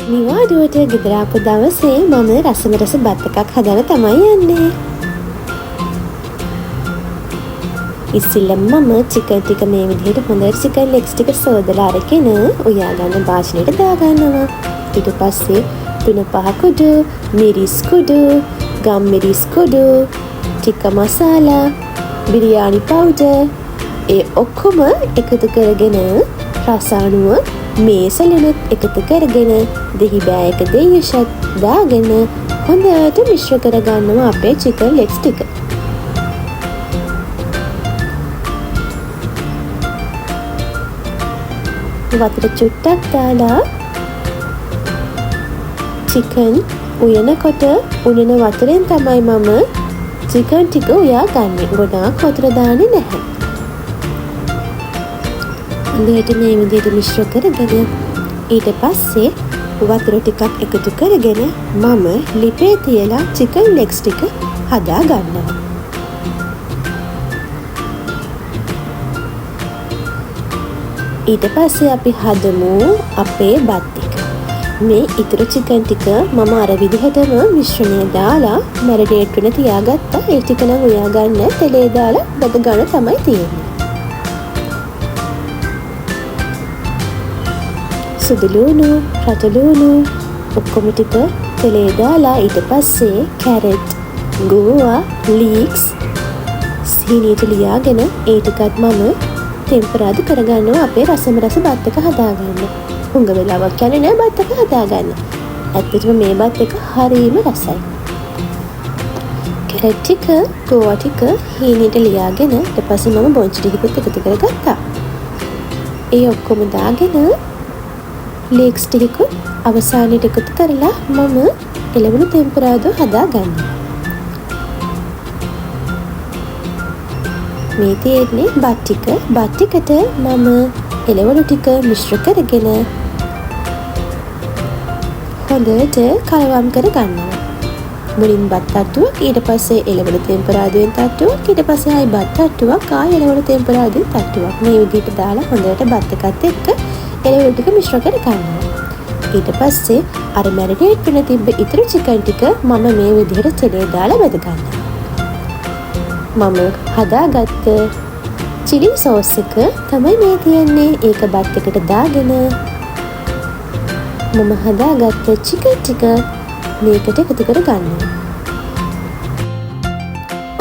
නිවාඩුවට ගෙදර ආපු දවසේ මම රසම රස බත් එකක් හදන්න තමයි යන්නේ. ඉස්සෙල්ලම මම චිකන් ටික මේ විදිහට හොඳට චිකන් ලෙග්ස් ටික සෝදලා අරගෙන උයා ගන්න භාජනයට දාගන්නවා. ඊට පස්සේ 3-5 කුඩු, මිරිස් කුඩු, ගම්මිරිස් කුඩු, ටික මසාලා, බිරියානි පවුඩර් ඒ ඔක්කොම එකතු කරගෙන රස අණුව මේසලුනුත් එකතු කරගෙන දෙහි බෑයක දෙහි උෂත් දාගෙන හොඳට මිශ්‍ර කරගන්නවා අපේ චිකන් ලෙග්ස් ටික. වතුර චුට්ටක් දාලා චිකන් උයනකොට උනන වතුරෙන් තමයි මම චිකන් ටික උයා ගන්නෙ. ගොඩාක් වතුර දාන්නේ නැහැ. හොඳට මේ විදිහට මිශ්‍ර කරගෙන ඊට පස්සේ වතුර ටිකක් එකතු කරගෙන මම ලිපේ තියලා චිකන් ලෙග්ස් ටික හදා ගන්නවා. ඊට පස්සේ අපි හදමු අපේ බත් ටික. මේ ඉතුරු චිකන් ටික මම අර විදිහටම මිශ්‍රණය දාලා මැරිනේට් වෙන තියාගත්තා. ඒ ටික නම් උයා ගන්න තෙලේ දාලා බද ගන්න තමයි තියෙන්නේ. සුදු ලුණු, රතු ලුණු ඔක්කොම ටික තෙලේ දාලා ඊට පස්සේ කැරට්, ගෝවා, ලීක්ස් සීනීට ලියාගෙන ඒ ටිකත් මම තෙම්පරාදු කරගන්නවා අපේ රසම රස බත් එක හදාගන්න. හුඟ වෙලාවක් යන්නේ නෑ බත් එක හදාගන්න. ඇත්තටම මේ බත් එක හරීම රසයි. කැරට් ටික, ගෝවා ටික හීනීට ලියාගෙන ඊට පස්සේ මම බොංචි ටිකකුත් එකතු කරගත්තා. ඒ ඔක්කොම දාගෙන ලීක්ස් ටිකකුත් අවසානයේට එකතු කරලා මම එළවලු තෙම්පරාදු හදාගන්නවා. මේ තියෙන්නේ බත් ටික. බත් ටිකට මම එළවලු ටික මිශ්‍ර කරගෙන හොඳට කලවම් කරගන්නවා. මුලින් බත් තට්ටුවක්, ඊට පස්සේ එළවලු තෙම්පරාදුවෙන් තට්ටුවක්, ඊට පස්සේ ආයි බත් තට්ටුවක්, ආයි එළවලු තෙම්පරාදුවෙන් තට්ටුවක්. මේ විදිහට දාලා හොඳට බත් එකත් එක්ක එළවලු ටික මිශ්‍ර කරගන්නවා. ඊට පස්සේ අර මැරිනේට් වෙන තිබ්බ ඉතුරු චිකන් ටික මම මේ විදිහට තෙලේ දාලා බෙද ගන්නවා. මම හදාගත්ත චිලි සෝස් එක තමයි මේ තියෙන්නේ. ඒක බත් එකට දාගෙන මම හදාගත්ත චිකන් ටික මේකට එකතු කරගන්නවා.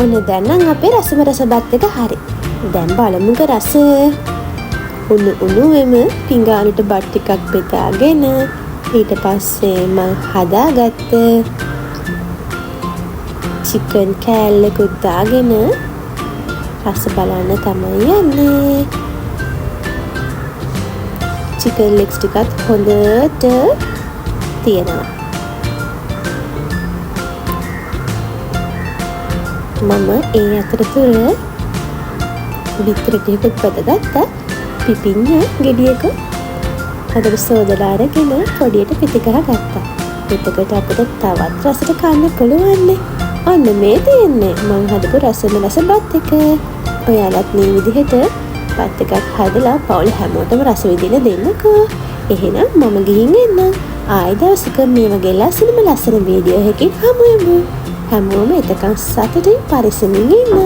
ඔන්න දැන් නම් අපේ රසම රස බත් එක හරි. දැන් බලමුකෝ රස. උණු උණුවෙම පිඟානට බත් ටිකක් බෙදාගෙන ඊට පස්සේ මං හදාගත්ත චිකන් කෑල්ලකුත් දාගෙන රස බලන්න තමයි යන්නේ. චිකන් ලෙග්ස් ටිකත් හොඳට තියෙනවා. මම ඒ අතරතුර බිත්තර ටිකකුත් බදගත්තා. පිපිඤ්ඤා ගෙඩියක හොඳට සෝදලා අරගෙන පොඩියට පිටි ගහගත්තා. එතකොට අපිට තවත් රසට කන්න පුළුවන්නේ. ඔන්න මේ තියෙන්නේ මං හදපු රසම රස බත් එක. ඔයාලත් මේ විදිහට බත් එකක් හදලා පවුල හැමෝටම රස විඳින්න දෙන්නකෝ. එහෙනම් මම ගිහින් එන්නම්. ආයෙ දවසක මේ වගේ ලස්සනම ලස්සන වීඩියෝ එකකින් හමු වෙමු. හැමෝම එතකන් සතුටින් පරිස්සමින් ඉන්න.